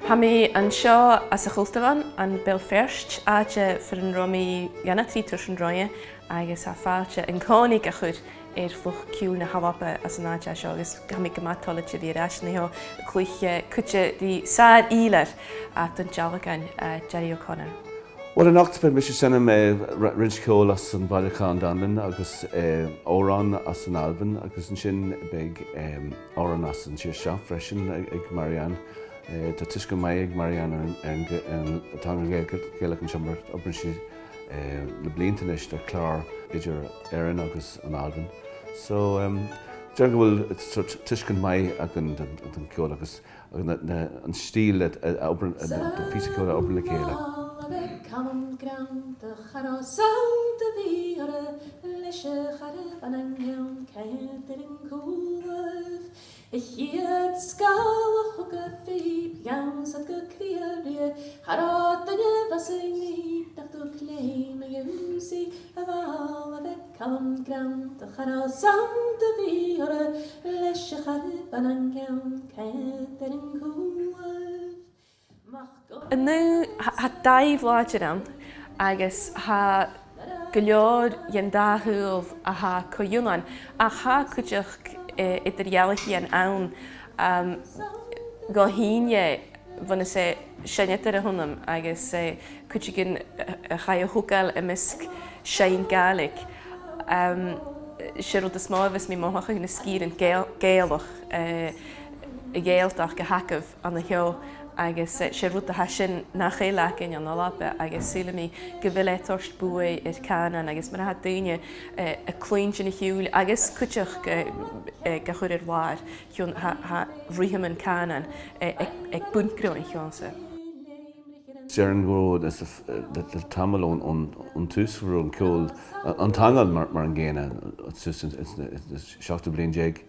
Tha mi anseo as a Chultúrlann an Béal Feirst, áit a fuair an raibh mé dhéanamh tríd tabhairt an roinne agus tá fáilte an chónaí a chur ar phluch ciúil na hAlba as an áit seo agus tá mé go maith toilite bhí ar ais ina theo cluiche cuite rí sár ílar at an dealgán Gerry O'Connor. Bhuel anocht beidh mise ag seinm roinnt ceoil as an bhailiúchán dánlann agus amhrán as an Albain agus ansin beidh amhrán as an tír seo freisin ag Marianne. Tá tuiscint maith ag Marianne ar an teanga Ghaelach anseo mar oibríonn sí le blianta anois ar chlár idir Éirinn agus an Albain. So déarfainn go bhfuil sort tuiscint maith againn don cheol agus an stíl a oibreann, na píosaí ceoil a oibreann le chéile. A chéad scal a thug a phíb ghean sad go cliath ria Cha raibh duine bheas i ngníomh nach do cléim a fhiúsaí a bhall a bheith calm greanta Cha raibh sam do bhí orra leis a chara ban an gceann cead ar an gcúlamh. Inniu, tá dáimh láidir ann agus tá go leor den dá thaobh atá comhionann, ach tá cuideachta idirdhealaithe ann. Go haoine, bhain sé seineadóir a thionam agus cuid den chaith a thógáil i measc seinn Gaelic. Sé rud is mó a bheas mé mothach na sciar an Gaelach, Ghaeltacht go hAcaibh. ana sheó agus sé rud atá sin nach é leagan an Alba agus sílimid go bhfuil é tabhairt buaidh ar Canaan agus mar atá daoine ag cluint ina shiúil agus cuideach go chur ar bharr cheann thá rithim an Canaan ag buncró an cheann sa. Déarfainn go raibh le tamall ón tús go raibh an ceol, an teanga mar an gcéanna suas sna seachtú bliain déag.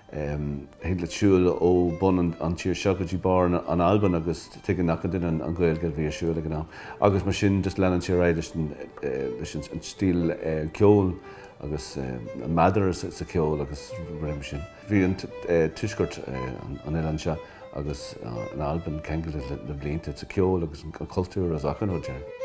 Thig leat siúl ó bun an tír seo go dtí barr an Albain agus tuigeann achan duine an Ghaeilge a bhí ar siúl ag an am. Agus mar sin just leanann sé ar aghaidh leis an stíl ceoil agus an meadar sa cheol agus rudaí mar sin. Bhí an tuaisceart an oileáin seo agus an Albain ceangailte le blianta sa cheol agus an cultúr agus achan rud, déarfainn.